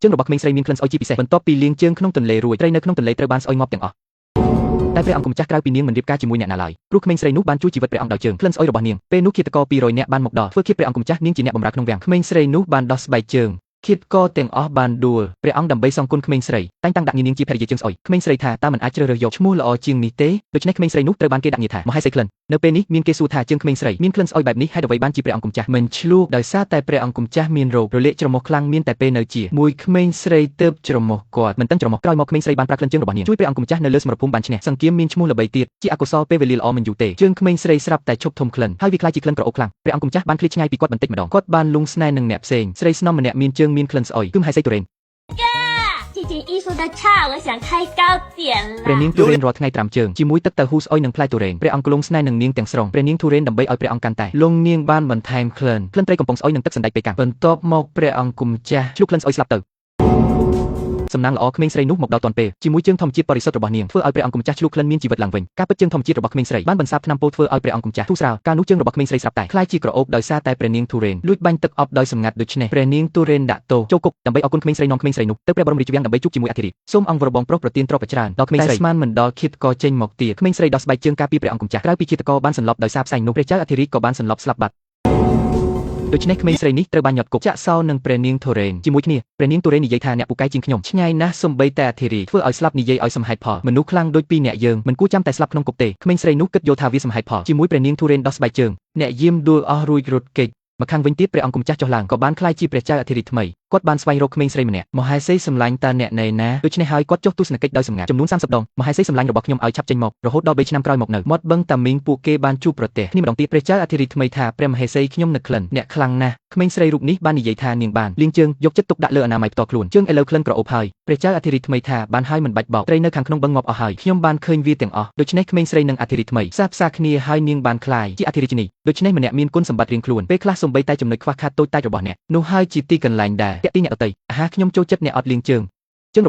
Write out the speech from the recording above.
ជើងរបស់ក្មេងស្រីមានក្លិនស្អុយជាពិសេសបន្ទាប់ពីលាងជើងក្នុងទន្លេរួចត្រីនៅក្នុងទន្លេត្រូវបានស្អុយងាប់ទាំងអស់តែព្រះអង្គម្ចាស់ក្រៅពីនាងមិនរៀបការជាមួយអ្នកណាឡើយព្រោះក្មេងស្រីនោះបានជួយជីវិតព្រះអង្គដោយជើងក្លិនស្អុយរបស់នាងពេលនោះឃាតករ200នាក់បានមកដល់ធ្វើឃាតព្រះអង្គម្ចាស់នាងជាអ្នកបម្រើក្នុងវាំងក្មេងស្រីនោះបានដោះស្បែកជើងឃាតករទាំងអស់បានដួលព្រះអង្គដើម្បីសងគុណក្មេងស្រីតែងតាំងដាក់នាងជាភរិយាជើងស្អុយក្មេងស្រីថាតើមិនអាចជ្រើសរើសយកឈ្មោះល្អជាងនេះទេដូច្នេះក្មេងស្រីនោះត្រូវបានគេដាក់ងារថាមហេសីក្លិននៅពេលនេះមានគេសួរថាជើងក្មេងស្រីមានក្លិនស្អុយបែបនេះហេតុអ្វីបានជាព្រះអង្គម្ចាស់មិនឆ្លួកដោយសារតែព្រះអង្គម្ចាស់មានរោគរលាកច្រមុះខ្លាំងមានតែពេលនៅជាមួយក្មេងស្រីទើបច្រមុះគាត់មិនតឹងច្រមុះក្រោយមកក្មេងស្រីបានប្រើក្លិនជើងរបស់នាងជួយព្រះអង្គម្ចាស់នៅលើសមរភូមិបានឈ្នះសង្គ្រាមមានឈ្មោះល្បីទៀតជាអកុសលពេលវេលាល្អមិនយូរទេជើងក្មេងស្រីស្រាប់តែឈប់ធំក្លិនហើយវាក្លាយជាក្លិនក្រអូបខ្លាំងព្រះអង្គម្ចាស់បានឃ្លាតឆ្ងាយពីគាត់បន្តិចម្ដងគាត់បានលង់ស្នេហ៍នឹងអ្នកផ្សេងស្រីស្នំម្នាក់មានជើងមានក្លិនស្អុយគឺមហេសីទុរេន 这件衣服的叉，我想开高点 啦 ព្រះនាង。ទុរេនរាល់ថ្ងៃត្រាំជើងជាមួយទឹកតៅហ៊ូស្អុយនិងផ្លែទុរេនព្រះអង្គលង់ស្នេហ៍នឹងនាងទាំងស្រុងព្រះនាងទុរេនដើម្បីឲ្យព្រះអង្គកាន់តែលង់នាងបានបន្ថែមក្លិនក្លិនត្រីកំប៉ុងស្អុយនិងទឹកសណ្តែកពេលកាំងបន្ទាប់មកព្រះអង្គម្ចាស់ឆ្លុះក្លិនស្អុយស្លាប់ទៅសំណាងល្អក្មេងស្រីនោះមកដល់ទាន់ពេលជាមួយជើងធម្មជាតិបរិសុទ្ធរបស់នាងធ្វើឲ្យព្រះអង្គម្ចាស់ឆ្លុះក្លិនមានជីវិតឡើងវិញការពិតជើងធម្មជាតិរបស់ក្មេងស្រីបានបន្សាបថ្នាំពុលធ្វើឲ្យព្រះអង្គម្ចាស់ធូរស្រាលកាលនោះជើងរបស់ក្មេងស្រីស្រាប់តែក្លាយជាក្រអូបដោយសារតែព្រះនាងទុរេនលួចបាញ់ទឹកអប់ដោយសម្ងាត់ដូច្នេះព្រះនាងទុរេនដាក់ទោសចូលគុកដើម្បីអរគុណក្មេងស្រីនាំក្មេងស្រីនោះទៅព្រះបរមរាជវាំងដើម្បីជួបជាមួយអធិរាជសូមអង្គវរបងប្រុសប្រទានទ្រព្យច្រើនដល់ក្មេងស្រីតែស្មានមិនដល់ឃាតករចេញមកទៀតក្មេងស្រីដោះស្បែកជើងការពារព្រះអង្គម្ចាស់ក្រៅពីឃាតករបានសន្លប់ដោយសារផ្សែងនោះព្រះចៅអធិរាជក៏បានសន្លប់ស្លាប់បាត់ដូច្នេះក្មេងស្រីនេះត្រូវបានញាត់គុកចាក់សោនឹងព្រះនាងធូរ៉េនជាមួយគ្នាព្រះនាងធូរ៉េននិយាយថាអ្នកពូកែជាងខ្ញុំឆ្ងាយណាស់សំបីតែអធិរាជធ្វើឲ្យស្លាប់និយាយឲ្យសំហេតុផលមនុស្សខ្លាំងដូចពីរអ្នកយើងមិនគួរចាំតែស្លាប់ក្នុងគុកទេក្មេងស្រីនោះគិតយល់ថាវាសំហេតុផលជាមួយព្រះនាងធូរ៉េនដោះស្បែកជើងអ្នកយាមដួលអស់រួចរត់គេចម្ខាងវិញទៀតព្រះអង្គម្ចាស់ចុះឡើងក៏បានក្លាយជាព្រះចៅអធិរាជថ្មីគាត់បានស្វែងរកក្មេងស្រីម្នាក់មហេសីសម្លាញ់តើអ្នកណែណាដូច្នេះហើយគាត់ចុះទស្សនកិច្ចដោយសម្ងាត់ចំនួន30ដងមហេសីសម្លាញ់របស់ខ្ញុំឲ្យឆាប់ចេញមករហូតដល់3ឆ្នាំក្រោយមកនៅមាត់បឹងតាមីងពួកគេបានជួបប្រទះគ្នាម្ដងទៀតព្រះចៅអធិរាជថ្មីថាព្រះមហេសីខ្ញុំនឹកក្លិនអ្នកខ្លាំងណាស់ក្មេងស្រីរូបនេះបាននិយាយថានាងបានលាងជើងយកចិត្តទុកដាក់លើអនាម័យផ្ទាល់ខ្លួនជើងឥឡូវក្លិនក្រអូបហើយព្រះចៅអធិរាជថ្មីថាបានហើយមិនបាច់បោកត្រីនៅខាងក្នុងបឹងងាប់អស់ហើយខ្ញុំបានឃើញវាទាំងអស់ដូច្នេះក្មេងស្រីនិងអធិរាជថ្មីផ្សះផ្សាគ្នាហើយនាងបានក្លាយជាអធិរាជនីដូច្នេះម្នាក់មានគុណសម្បត្តិរៀងខ្លួនពេលខ្លះសំបីតែចំណុចខ្វះខាតតូចតាចរបស់អ្នកនោះហើយជាទីកន្លែងដែលតាក់ទាញអ្នកដទៃអាហាខ្ញុំចូលចិត្តអ្នកអត់លាងជើងជើង